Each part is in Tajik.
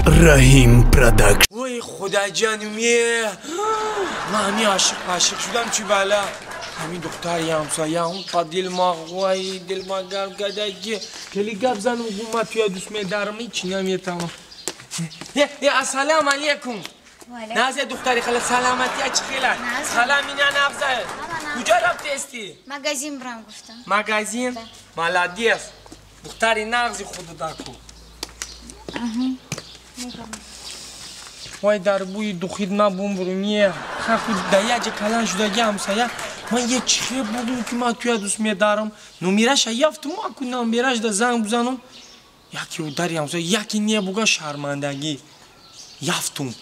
Раҳим Продакшн. Ой, худоҷонумие, ман ҳамин ошиқ ошиқ шудам, чӣ бала? Ҳамин духтари ҳамсоя он дилма, вай, дилма гарм кардаги. Хеле гап занум, гум ман туя дӯст медарам, ҳечи наметавонам. Ассалому алайкум. Нағзе, духтари хала, саломатия чӣ хела? Хала мина нағзе. Куҷо рафтести? Магазин брам гуфтам. Магазин? Молодец. Духтари нағзи худу даку. Вай, дар бӯи духид набумбурум. Хаху да яҷа калан шудаги ҳамсоя. Ман е чихе бугум, ки ман туя дӯст медарам. Номираша яфтум, аку номираш да занг бизанам. Яки удари ҳамсоя, яки не буга, шармандагӣ. Яфтум.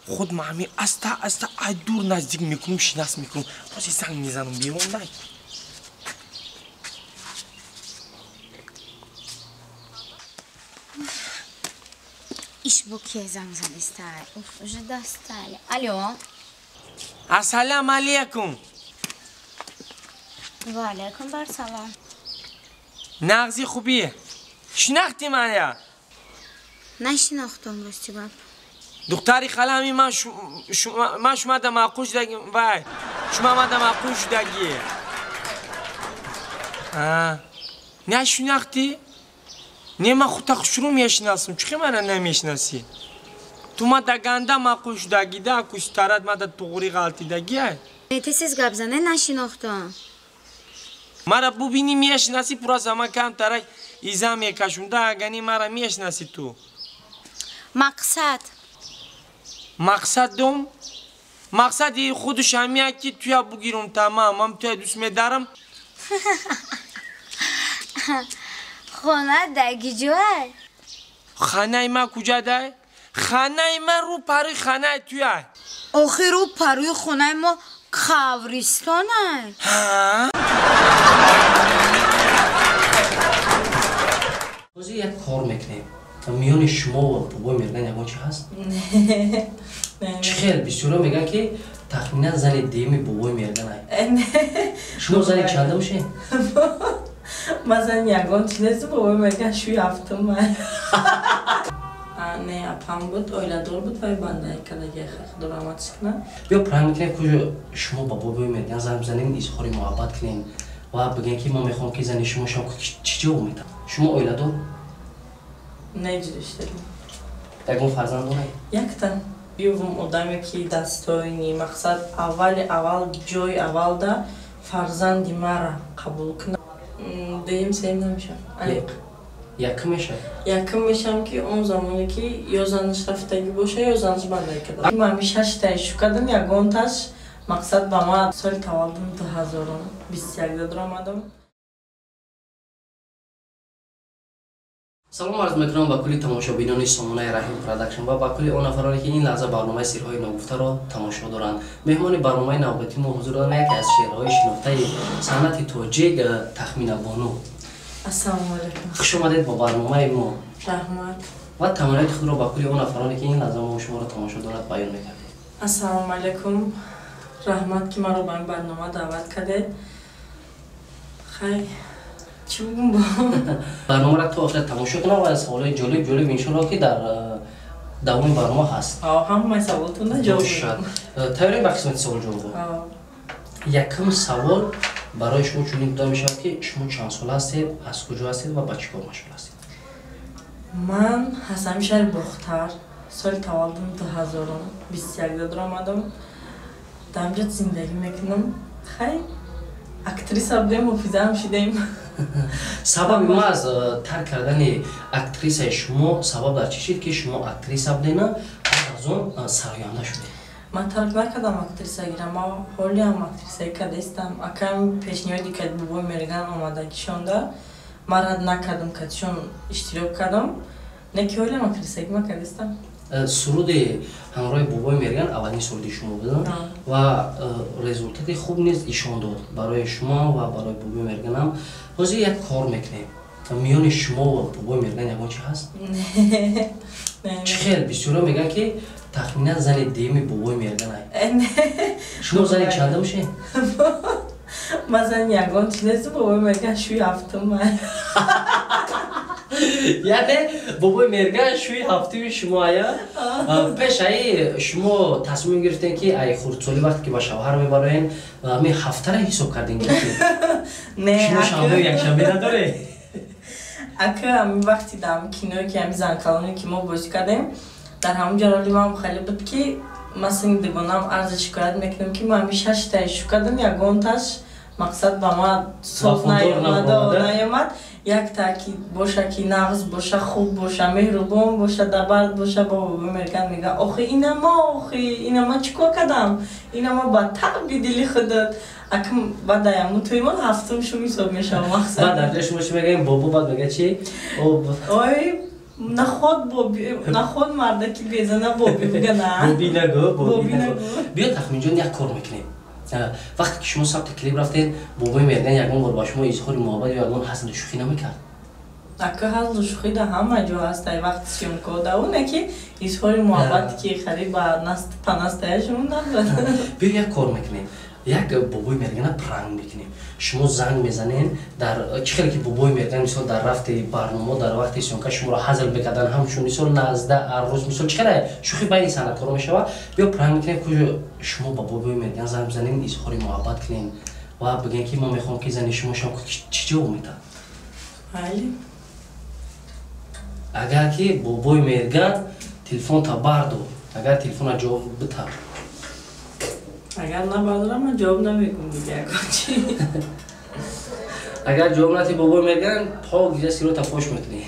Худ ман ҳамин аста аста ай дур наздик мекунам, шинас мекунам. Ҳозир занг мезанам, бемондай. Иш буке занг задистай. Уф, уже достали. Алло. Ассалому алайкум. Ва алайкум барсалом. Нағзи, хубӣ? Шинохтӣ мая? Нашинохтам, рости гап. Духтари хала, ҳамин ман шума да маъқул шудаги, вай. Шума ман да маъқул шудаги. Нашинохтӣ? Не, ман худта хушрӯ мешинасам. Чӣ мара намешинасӣ? Ту ма да ганда маъқул шудагӣ да, аку ситарат ма да туғрӣ ғалтидагӣ ай. Тез гап зане, нашинохтам. Мара бубинӣ, мешинасӣ, просто ман камтарак иза мекашум да, агани мара мешинасӣ ту. Мақсад. Мақсад дом? Мақсади худаш ҳамия, ки туя бугирум, тамам. Ман туя дӯст медарам. Хона дар куҷоай? Ханаи ман куҷа дай? Ханаи ман рӯ парӯи ханаи туяй. Охир рӯ парӯи хонаи мо қабристонай. Ҳозир як кор мекунем. Миёни шумо ва бобои Мерган ягон чи ҳаст? Чӣ хел бисёро мегӯянд, ки тахминан зани дуюми бобои Мерганай. Шумо зани чанда бошед? Ман зани ягон чи нестам, бобои Мерган шӯи ҳафтум. Не, апам буд, оиладор буд, вай бандаи кадаги, худо раҳматш кунад. Биё пранк мекунем, куҷо шумо ба бобои Мерган занг бизанем, изҳори муҳаббат кунем ва бигӯем, ки ман мехоҳам, ки зани шумо шавам. Чӣ ҷавоб медиҳад? Шумо оиладор? Не, ҷудо шудагӣ. Ягон фарзанд доред? Якта. Биёвум одаме, ки дастоини мақсад, аввали аввал, ҷои аввалда фарзанди мара қабул кунад. Дуюм, сеюм намешавам. Аниқ. Якум мешавад? Якум мешавам, ки он замоне, ки ё занаш рафтагӣ боша, ё занаш бандаӣ карда. Ман ҳамин шаштаи шу кардам, ягонташ мақсад ба ман соли таваллудам 2021 даромадам. Салом арз мекунам ба кулли тамошобинони сомонаи Раҳим Продакшн ва ба кулли он нафароне, ки ин лаҳза барномаи Сирҳои ногуфтаро тамошо доранд. Меҳмони барномаи навбатии мо ҳузур доранд яке аз чеҳраҳои шинохтаи санъати тоҷик, Тахмина Бону. Ассалому алайкум. Хуш омадед ба барномаи мо. Раҳмат. Ва таманнои худро ба кулли он нафароне, ки ин лаҳза мо шуморо тамошо дорад, баён мекардед. Ассалому алайкум. Раҳмат, ки маро ба ин барнома даъват кардед. Хай, чӣ бугум бо? Барномаро то охир тамошо кунам ва саволҳои ҷолиб ҷолиб иншоалло, ки дар давоми барнома ҳаст. Ҳамаи саволотонро ҷавоб. Бошад. Тайёрем ба қисмати савол ҷавобҳо? Якум савол барои шумо чунин буда мешавад, ки шумо чанд сола ҳастед, аз куҷо ҳастед ва ба чӣ кор машғул ҳастед? Ман ҳастами шаҳри Бохтар, соли таваллудам 2021 даромадам. Дар инҷо зиндагӣ мекунам. Хай, актриса будем, ҳофизаам шидаем. Сабаби ма аз тарк кардани актрисаи шумо сабаб дар чӣ шид, ки шумо актриса будена, баъд аз он сароянда шудед? Ман тарк накардам актрисагиро, ман ҳолиам актрисагӣ кардастам. Акам пешниҳоди кард, бобои Мерган омадагишонда, ман рад накардам, катишон иштирок кардам. Не ки ҳолиам актрисагӣ ман кардастам. Суруди ҳамроҳи бобои Мерган аввалин суруди шумо буд ва результати хуб низ ишон дод барои шумо ва барои бобои Мерганам. Ҳозир як кор мекунем. Миёни шумо ва бобои Мерган ягон чи ҳаст? Чӣ хел бисёро мегӯянд, ки тахминан зани дуюми бобои Мерганай. Шумо зани чанда бошед? Ман зани ягон чи нестам, бобои Мерган шӯи ҳафтум. Яъне бобои Мерган шӯи ҳафтуми шумо ая. Пеш аи шумо тасмим гирифтем ки ай хурдсолӣ вақте ки ба шавҳар мебароен, ми ҳафтара ҳисоб кардем гирифтем. Не, шумо шанбею якшанбе надоре? Ака, ҳамин вақти дар киное ки ҳамин занкалоне ки мо бозӣ кардем, дар ҳамон ҷо роли ман хеле буд ки ман сини дугонаам арза шикоят мекунам ки ман ҳамин шаштаи шу кардам, ягонташ мақсад ба ман соф наёмад. Якта ки боша ки нағз боша, хуб боша, меҳрубон боша, дабард боша, бо бобои Мерган мега охи ина ма, охи ина ма чӣ кор кардам, ина ма ба таъби дили худат. Акм баъд аяму тӯймон ҳафтум шум ҳисоб мешавам мақсад. Баъд дар ҷои шумо чӣ мегӯем? Бобо баъд мега чӣ? Ой, наход боби, наход мардаки безана боби бугана. Боби нагӯ, боби нагӯ. Биё Тахминҷон, як кор мекунем. Вақте ки шумо сабти клип рафтед, бобои Мерган ягон бор ба шумо изҳори муҳаббат ё ягон ҳазлу шӯхӣ намекард? Ака, ҳазлу шӯхӣ да ҳама ҷо ҳаст, ай вақти съёмка да оне ки изҳори муҳаббат ки хари ба наст панастаяшон набуд. Биё як кор мекунем. Як бобои Мергана пранк мекунем. Шумо занг мезанен, дар чӣ хеле ки бобои Мерган мисол дар рафти барнома, дар вақти съёмка шуморо ҳазл мекардан, ҳамчун мисол назда аррӯз мисол чӣ хеле шӯхӣ байни санъаткоро мешавад. Биё пранк мекунем, куҷо шумо ба бобои Мерган занг бизанен, изҳори муҳаббат кунен ва бигӯен ки ман мехоҳам ки зани шумо шавам, чӣ ҷавоб медиҳад? Бале. Агар ки бобои Мерган телефонта бардор, агар телефона ҷавоб битар. Агар набардорам, ман ҷавоб намегум дига ягон чи. Агар ҷавоб надиҳӣ бобои Мерган, по гиря сирота фош мекунӣ.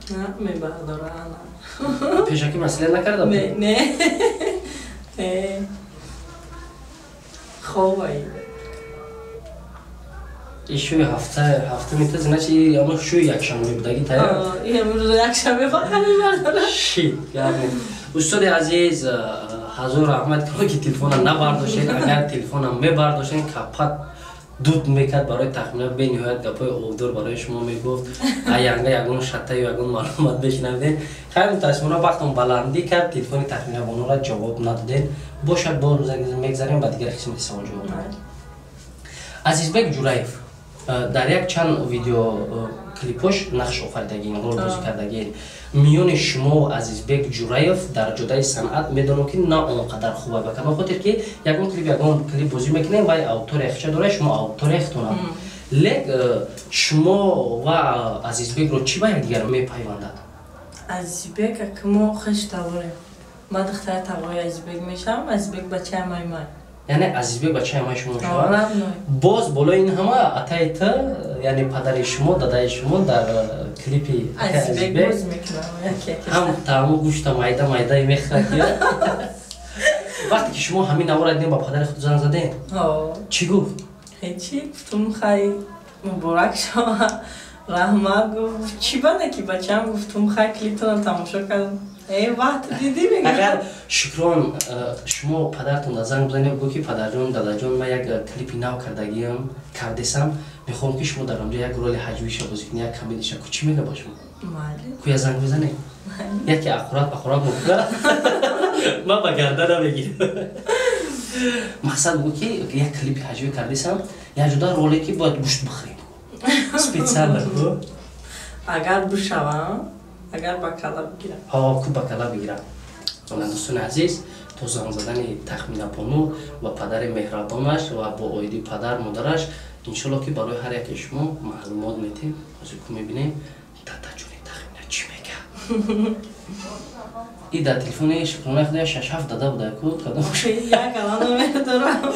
На, мебардора, на. Пешакӣ масъала накарда буд? Не, не. Не. Ховай. И шӯи ҳафта метаз, значит, и ама шӯи якшанбе будаги тая? И имрӯз якшанбе фақат мебардора. Шит, гап не. Устоди азиз, ҳазор раҳмат ки телефона набардоштед. Агар телефона мебардоштед, капат дуд мекард барои Тахмина, бениҳоят гапҳои обдор барои шумо мегуфт. Аянга ягон шатта ё ягон маълумот бешунавидед. Хайр, мутаассифона вақтон баландӣ кард, телефони Тахмина бонура ҷавоб надодед. Бошад, бо рӯза мегзарем ба дигар қисмати савол ҷавоб медиҳем. Азизбек Ҷураев дар як чанд видео клипош нақш офаридагин, рол бозӣ кардагин. Миёни шумо Азизбек Ҷураев дар ҷодаи санъат медонам ки на он қадар хуб ба кадом хотир ки ягон клип, ягон клип бозӣ мекунем вай аудитория хича дорад, шумо аудитория хитонад. Лек шумо ва Азизбекро чӣ ба якдигар мепайвандад? Азизбек ака мо хеш таворем. Ман духтари тавои Азизбек мешавам, Азизбек бачаи май май. Яъне Азизбек бачаи май шумо мешавад? Боз болои ин ҳама атаи ту, яъне падари шумо, дадаи шумо дар клипи Азизбек боз мекунам. Ҳам таъму гӯшта майда майда мехӯрад. Вақте ки шумо ҳамин навора дидем, ба падари худ занг задем? Чӣ гуфт? Ҳечи, гуфтум хай муборак шава, раҳмат гуфт. Чӣ бана ки бачаам, гуфтум хай клиптонро тамошо кардам. Э, вақт дидӣ мегӯям. Агар Шукрон, шумо падаратон да занг бизанед, гӯ ки падарҷон, дадаҷон, ман як клипи нав кардагиам, кардесам, мехоҳам ки шумо дар онҷо як роли ҳаҷвиша бозӣ кунед, як комедиша. Ку чӣ мега ба шумо? Майли. Ку я занг бизанед? Яке аккурат паккурат мекунад. Ман ба гарда намегирам. Мақсад гӯ ки як клипи ҳаҷвӣ кардесам, як ҷуда роле ки бояд гӯшт бихӯрем. Специально гӯ. Агар бишавам, агар ба кала бигирам. Ҳо, ку ба кала бигирам. Дӯстони азиз, то занг задани Тахмина бону ва падари меҳрабонаш ва бо оиди падар модараш, иншолло ки барои ҳар яке шумо маълумот метем. Ҳозир ку мебинем дадаҷони Тахмина чӣ мега. И дар телефони Шукронаи худо 6-7 дада буда ку кадом? Як ала номер дорам.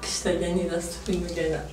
Киштагани дасту мегӯяд.